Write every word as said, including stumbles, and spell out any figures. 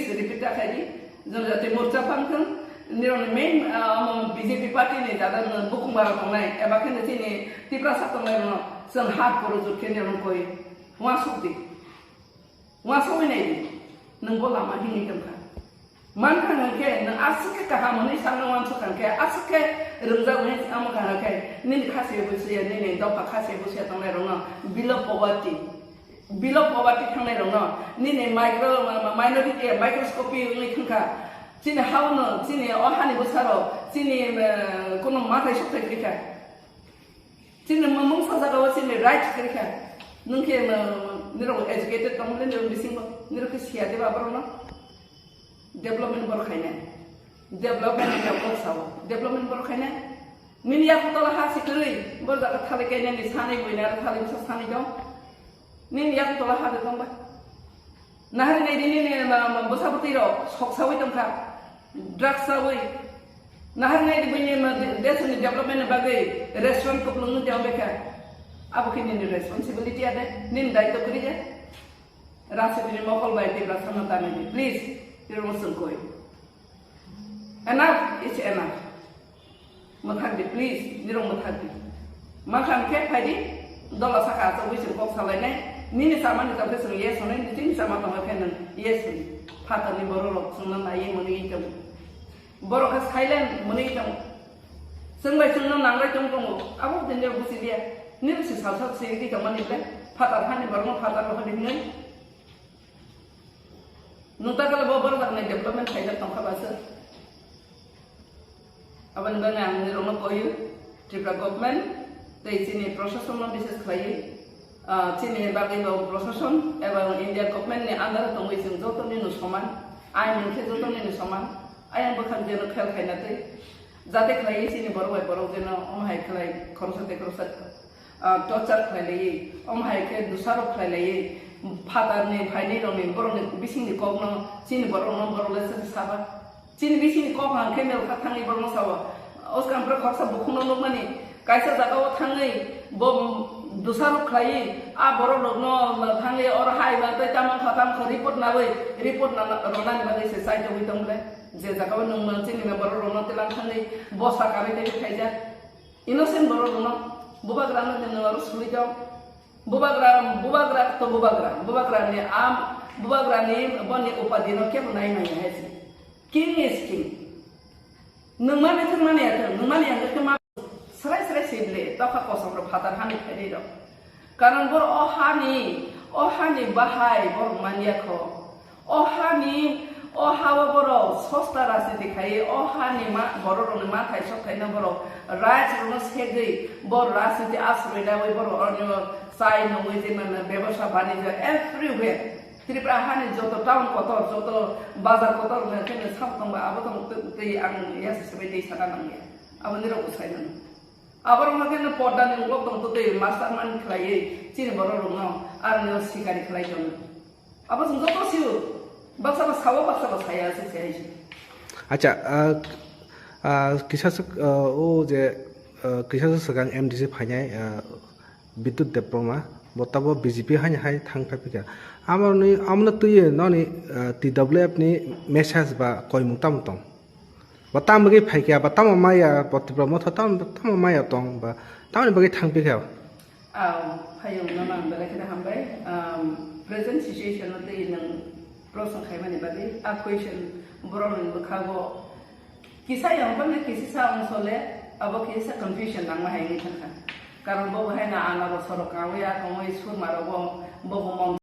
Repeat ta khai di, Janajati Morcha phang thung, nirokni main, ah, omo B J P party ni jada no bukung bara tongnai, eba khe no chini Tiprasa tongnai rokno chwng hard koro jut khe nirokno koi uansuk di, uansugwi nai di, nwng bo lama himwi tong kha. Man kha hwn khe nwng aswk khe kaham hwnwi sakno uansuk kha hwn khe aswk khe rwngjak hwnwi tamo kha hwn khe nini khasi busuya, nini dopha khasi busuya tongnai rokno below poverty. Below poverty thangnai rokno, nini micro, ma-, ma-, minority, microscopy wngwi thangkha. Chini hao no, chini o hani bwsarok, chini, eh, kono mathai sokthai kwrwi kha. Chini mung sajagao chini rights kwrwi kha. Nwng khe, eh, nirok educated tongmani nirok bisingo, nirok khe siya diba borokno? Development borok khainai. Development ni kok sao. Development borok khainai. Nini yak tola ha si kwrwi, bor jaga thali kainani sanwi buina thali bwsa sanwi dong. Nini yak tola ha de tongba. Nahar nai di nini ma, ma, bwsa bwtwi rok sok sawi tongkha. Drugs sawi. Nahar nai di buini ma de-, desni development ni bagwi restaurant kuplung nung tong bekha. Abo khe nini responsibility ade, nini daitw kwrwi je. Rajniti ni mokol bai Tiprasa no tanwi di, please, Tiprasa no sengkoi. Enough is enough. Mwthak di, please, nirok mwthak di. Makham khe phai di, dola saka achugwi chwng kok salainai. Nini chamani tong khe chwng yes hwnwi, nini chini chama tong khe nwng yes hwnwi. Phatarni borok rok chwngno naiwi mwnwi tong. Borok khe silent mwnwi tong. Chwng bai chwngno nangrai tong tongo. Abo din de busi dia. Nini si salsa si di tong mani ble. Phatar hani borok no phatar rok hwnwi. Nwng ta kala bo borok ni development khaijak tongkha ba se. Aboni bagwi ang nirokno koyo, Tripura government tei chini proshasonno bises khlaiwi, ah, chini bagwi bo proshashan eba India government ni under o tongwi chwng joto nino soman, ain hwnkhe joto nino soman, ayang bwkhak jeno khel khaina tei jate khlaiwi chini borok bai borok jeno omo hai khlai khoroksa tei khoroksa ah, torture khlai laiwi, omo hai khe dusarok khlai laiwi, phatarni phainwi rokni borokni bisingni kokno chini borokno borok le saba. Chini bisingni kok hang khe mel kha thangwi borokno sao. Oskang pore khoroksa bukhukno nukmani kaisa jagao thangwi bo dusarok khlaiwi a borok rokno thangwi oro hai ba tei tamo kha tamo kha report nawi report na ronani bagwi se chai tongwi tong ble. Je jagao nung mang chini borok rokno tilang thangwi bosa karwi tei khaijak. Innocent borok rokno bubagra no nwng aro suri tong. Bubagra, bubagra to bubagra, bubagra ni am, bubagra ni boni upadi no kebo nai manya hai se. King is king. Nwng mani thwng mani ya thwng, nwng mani ya thwng ma. Srai srai se ble, tokha kosom rok phatar hani phairi rok. Karon bor o hani, o hani bahai borok manya kho. O hani, o ha-o borok sosta rajniti khai, o hani ma-, borok rokni mathai sokthai no borok rights rokno segwi, borok rajniti asroi dawi borok oroni chai nungwi je mano bebosa banijyo everywhere. Tripura hani joto town kotor, joto bazar kotor no khe no sabo tongba abo tong twi ang yasa sebai tei sana nangya. Abo nirok bwsai mano. Aborok no khe no porda ni ulo tong twi master man khlaiwi chini borok rokno aroni sikari khlai tono. Abo chwng joto sio, baksa ba sao, baksa ba saya, se se hai se. Acha, ah, ah, kisa swk, ah, o je, ah, kisa swk swkang M D C phainai, ah, Bidyut Debbarma, bo tabo B J P haino hai thang phai phika. Amoni, amno twiwi noni, ah, T W F ni message ba koimung tamo tong? Ba tamo bagwi phaikha, ba tamo maya, bo Tipra Motha tamo, tamo maya tong, ba tamoni bagwi thang phika? Aw, phayung no ang belai kheno hambai. Um, present situation no tei nwng prosong khaimani bagwi a question borok ni bwkhago kisa yang bangni kisa sa ongso le abo kisa confusion nangma hai wngwi thangkha. Karon bo bahai na anaro sorok kangwi a kongwi surma rogo bo bo mong